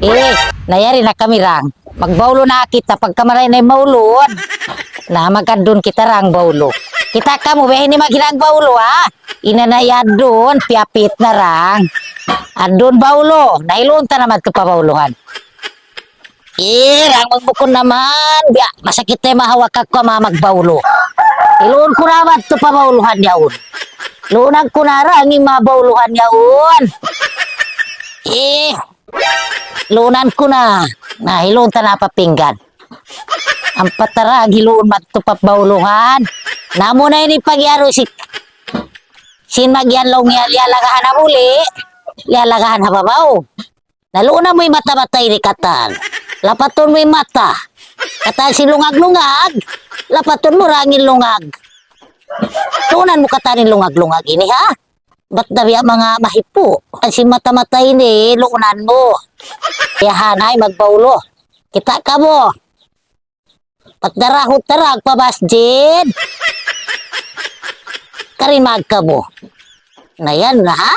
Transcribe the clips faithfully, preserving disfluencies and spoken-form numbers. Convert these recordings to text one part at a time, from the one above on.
Eh, na yari na kami, Rang. Magbaulo na kita, pagka maray na in maulun. Na, mag-addun kita, Rang, baulo. Kita' kamu, biya' ini maghinang baulo, ha? Ina na i-addun, piyapit na, Rang. Addun baulo, na hiluun ta na madtu pa bauluhan. Eh, Rang, magbukun na man. Biya' masakit na in mahawak aku, ama, magbaulo. Hiluun ku na madtu pa bauluhan yaun. Luunan ku na, Rang, in manga bauluhan yaun. Eh, luunan ku na. Na, hiluun ta na pa pinggan. Ampa ta, Rang, hiluun madtu pa bauluhan. Na, amu na ini pag'iyaru si, sin magiyan laung niya, liyalagahan ha buli', liyalagahan ha babaw. Na, luunan mu in mata-mata ini katan. Lapatun mu in mata. Katan sin lungag-lungag, lapatun mu, Rang, in lungag. Luunan mu katan in lungag-lungag ini, ha? Bat da biya' manga mahipu'. Sin mata-mata ini, luunan mu. Yahan, ay, magbaulo. Kita' kamu. Bat da rahut ta, Rang, pa masjid. Karimag kamu. Na yan na, ha?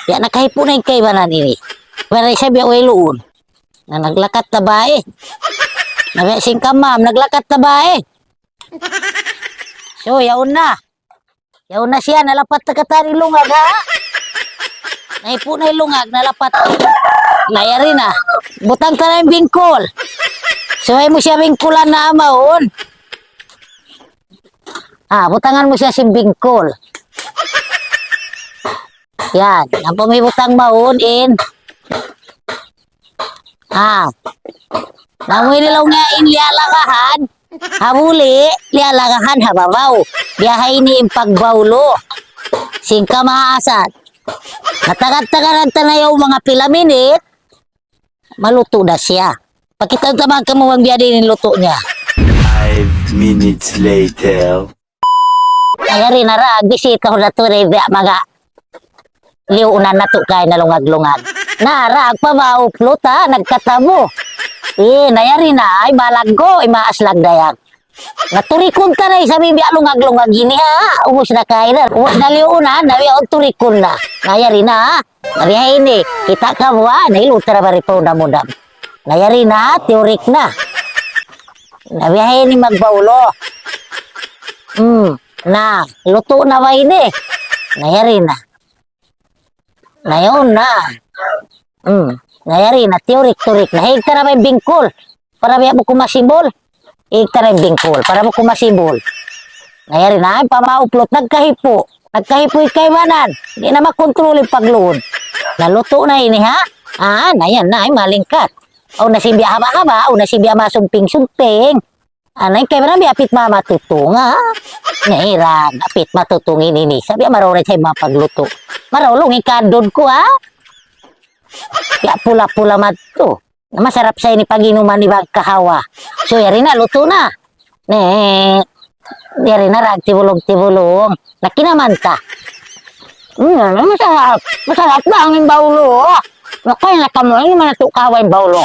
Ya, nakahipu' na in kaibanan ini. Pero isab biya' way luun. Na naglakat na ba, eh? Na biya' sin kamam, naglakat na ba, eh? So, yaun na. Yaun na siya, nalapat na katan in lungag, ha? Nahipu' na in lungag, nalapat. Na yari na. Butang ta na in bingkul. Subay mu siya bingkulan na mawn. Ah, butangan mu siya sin bingkul. Yan, ampa mu ibutang mawn in. Ah. Na amu ini laung niya in liyalagahan ha buli', liyalagahan ha babaw. Biya' ha ini in pagbaulo sin kamaasan. Matagal-tagal ta na yaun, manga pila minit, malutu' da siya. Pakita' ta man kamu bang biya' diin in lutu' niya. Five minutes later. Na yari na, Rang, bisita ku na tuud, biya' manga liunan natu' kay na lungag-lungag. Na, Rang, pa ba uplu ta, nagkatamu. Eh, na yari na, ay, balaggu', ay, maas lagdayag. Na, turikun ta na isab in biya' lungag-lungag ini, ha? Ubus na kay na, ubus na liunan, na biya' turikun na. Na yari na, ha? Na biya' ini, kita' kamu, ha? Na hiluun ta na bari pa undam-undam. Na yari na, tiyurik na. Na biya' ini magbaulo. Hmm, na, lutu' na ba ini? Na yari na. Na yaun na. Hmm, na yari na, tiyurik-turik na. Higta na ba in bingkul? Para biya' bukun masibul. Higta na in bingkul, para bukun masibul. Na yari na, ay, pa mauplot, nagkahipu'. Nagkahipu' in kaibanan. Di' na makontrol in pagluun. Na lutu' na ini, ha? Ah, na yan na, ay, malingkat. Awn na sin biya' haba-haba, awn na sin biya' masumping-sumping. Anay, kay marami apit mama tutung, ha? Nairan, apit matutung ini ni. Sabi, maraw na siya mapagluto. Maraw, lung ikadod ko, ha? Ya, pula-pula madtu. Masarap sa ini pag-inuman ni bang kahawa. So, yari na, luto na. Ne, yari na, rag tibulong-tibulong. Nakinaman ta. Hmm, masarap. Masarap ba ang baulo? Makay na kamu, ini mana tu kawa in baulo?